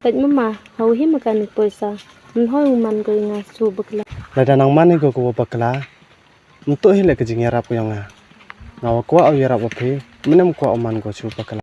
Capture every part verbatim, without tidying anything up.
Peit mama, ha u him ka ni poisa. Mynhoi u man ko i nga su bakla. Lada nang man i ko ko bakla. Mynto hi le ka jingyarap yong nga. Nga wa kwah u yarap wa phi, mynnem kwah u man ko su bakla.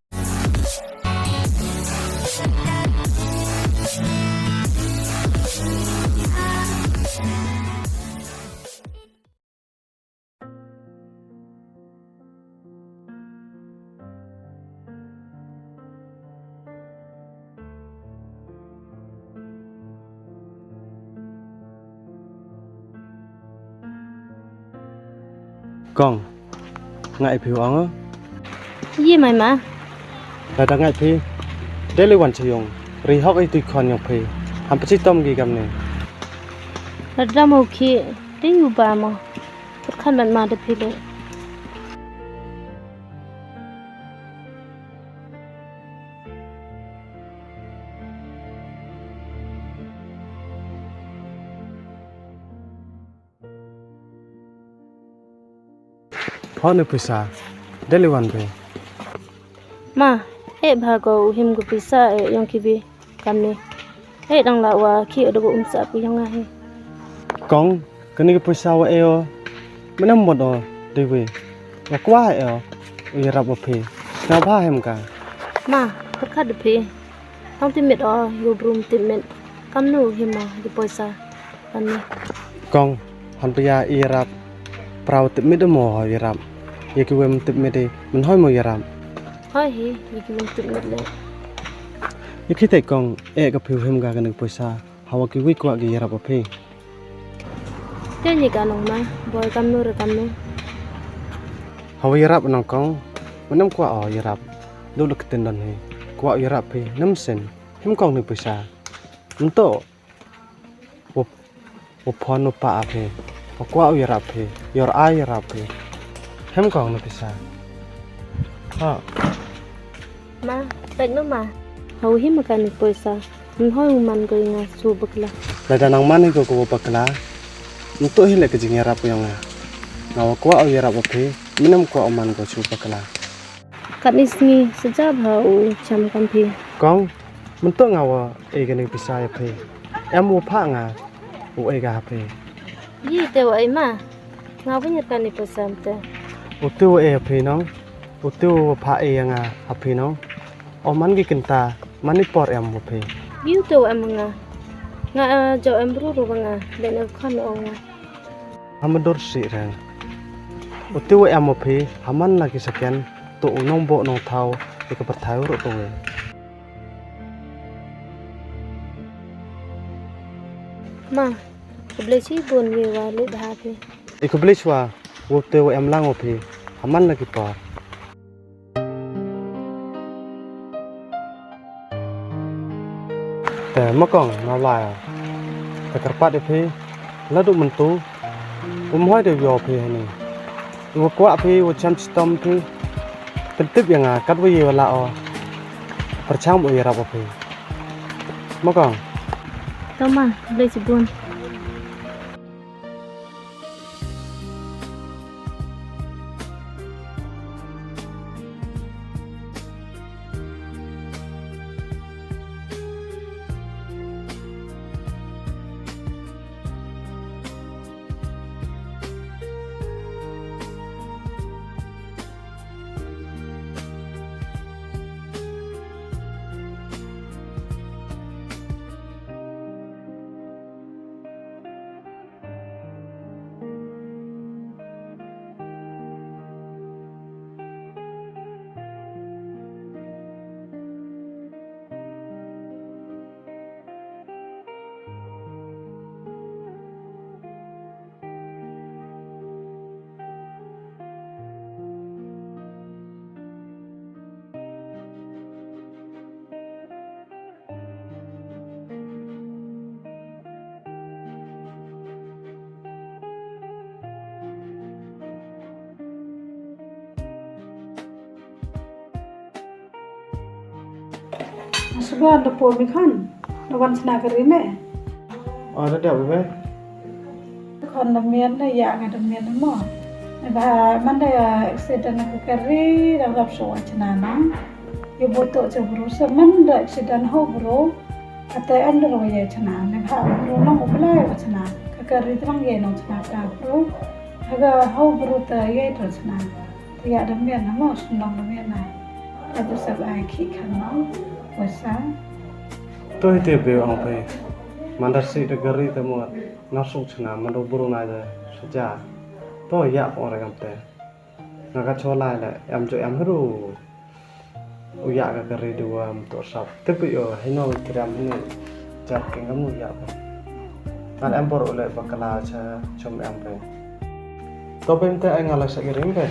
Kong, nga i phi wa nga. Ye mai ma. Lada nga i phi, deli wan cha yong, ri hok i tui khon yong phi, ham pachi tom gi kam ne. Lada mo khi, dei u ba mo. Pyrkhat mat ma da phi le. Phone ni pisa, deli wan be. Ma, e bha ko u him ko pisa e yong ki bi. Kamni. Hei dang la wa ki u da bu um sa pi yong nga hi. Kong, kani ki poisa wa e o. Mynnem mot o, dei wi. Wa kwah e o. U yarap wa phi. Nga bha hem ka. Ma, pyrkhat da phi. Hong tip mit o, yu brum tip mit. Kamnu him o, ki poisa. Kamni. Kong, han pia i yarap. Prau tip mit mo o yarap. Ya ki wem tip mit i. Mynhoi mo yarap. Hoi hi, ya ki wem tip mit le. Ya ki te kong. E ka phi u him ka kani ki poisa, hawa ki wi kwah ki yarap wa phi. Te ni ka nong ma, boi kamnu re kamnu. Hawa yarap nong kong, mynnem kwah o yarap. Duk duk ten don hi, kwah yarap phi, nem sen, him kong ni poisa. Mynto, wa, wa phone wa pa a phi. Wa kwah u yarap phi. Yor ai yarap phi. Hem kong na pisa. Ha. Ma, peit ma ma. Ha u him ka ni poisa. Mynhoi u man ko i nga su bakla. Lada nang man i ko ko bakla. Mynto hi le ka jingyarap yong nga. Nga wa kwah u yarap wa phi. Mynnem kwah u man ko su bakla. Katni sngi, sa jia bha u cham kam phi. Kong, mynto nga wa e kani pisa ya phi. Em wa pha nga, u e ka ha phi. Yi te wa e ma. Nga wa nyat kani pisa te. U te wa e ha phi nong. U te wa pha e ya nga ha phi nong. O man ki kynta, man i por em wa phi. Yi u te wa em nga. Nga, eh, jo em bru ru wa nga. Dei na khon o nga. Hamadur si reng. U te wa em wa phi, haman la ki saken, to u nong bo nong thaw, i ka pyrthai u ro to we. Ma, khublei chibun ye wa le bha phi. I khublei chwa, u te wa em lang wa phi, haman la ki por. Te ma kong, nga lai. Te kyrpad i phi, la du myntu, um hoi de yo phi hani. I wa kwah phi, wa cham chitom phi. Pyntip ya nga, kat wa ye wa la o. Pyrchang mo yarap wa phi. Ma kong. To ma, le chibun. Suba da por mi khan, da wan sna kari me. Oh, da dep be. Khan da mian da ya nga da mian mo. Ba man da accident ka kari da rap so chna na. Yo boto cha bru sa man da accident ho bru. Te em da ro ye chna, ne bha ro nong u Blai wa chna. Ka ka ri tlang ye nong chna ka bru. Ka ka hau bru te ye to chna. Te ya da miet na mo, sum nong da miet na. Ka tu sab ai ki khan nong, wa sa. To hi te be ong pe. Mandar si da ka ri te mo, na suk chna, mandar bru na da sa ja. To ya ko ra kam te. Nga ka chola le, em jo em hru. U ya ka ka ri du wa em to sap. Te pu yo, hei no kriam hei ne. Jar ke ngam u ya pe. Ngan em bor u le bakla cha chom em pe. To pe em te ai nga la sa ki ring pe.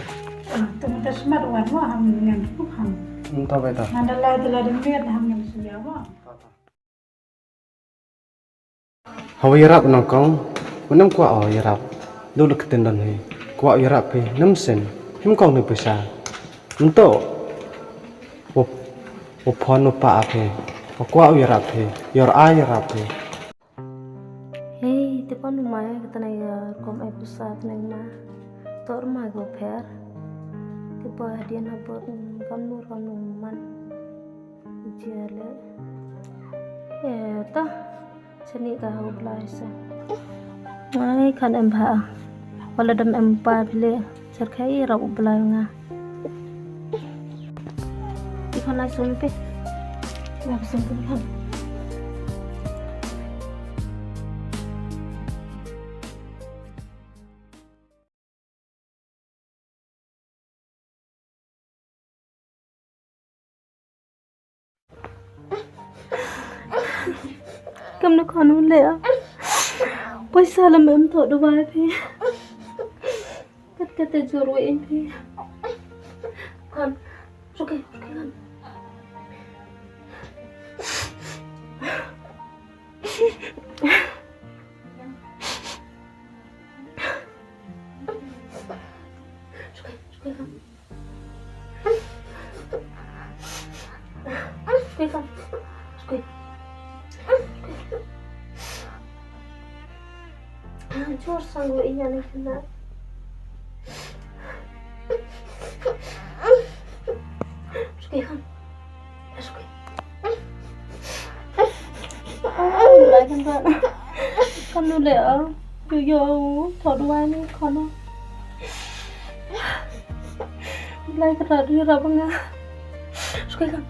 Ah, to pe te smat wan mo ham ngan pu ham. Hmm, to pe to. Ngan da la da la da miet ham ngan si ya mo. Hawa yarap nong kong, u nem kwah o yarap, du le ktien don hi, kwah o yarap phi, nem sen, him kong ni pisa. Nto, wa, wa phone wa pa phi, wa kwah o yarap phi, yor a yarap phi. Hei, te pan u mai, ka tanai ya, kom ai pisa, tanai ma, tor ma ko pher, te pa hadian ha bot, kam nur, kam nur man. Jia le. Eh, ta. Chani ka hau Blai sa. Ai, khan em bha. Wala dam em pa phi le. Char khai rap u Blai nga. I khan lai sum pe. Lai sum pe khan. Kam na khon u le. Poisa la mem tho dawai phi. Kat kat te jur we in phi. Khon. Ruke, ruke khon. Ruke, ruke khon. Ruke khon. Ruke. Jor sang we inya ne khon na. Ruke khon. Lai kan ra. Kan nu le a. Yo yo, tho dawai ni khon. Lai kan ra ri ra ba nga. Ruke khon.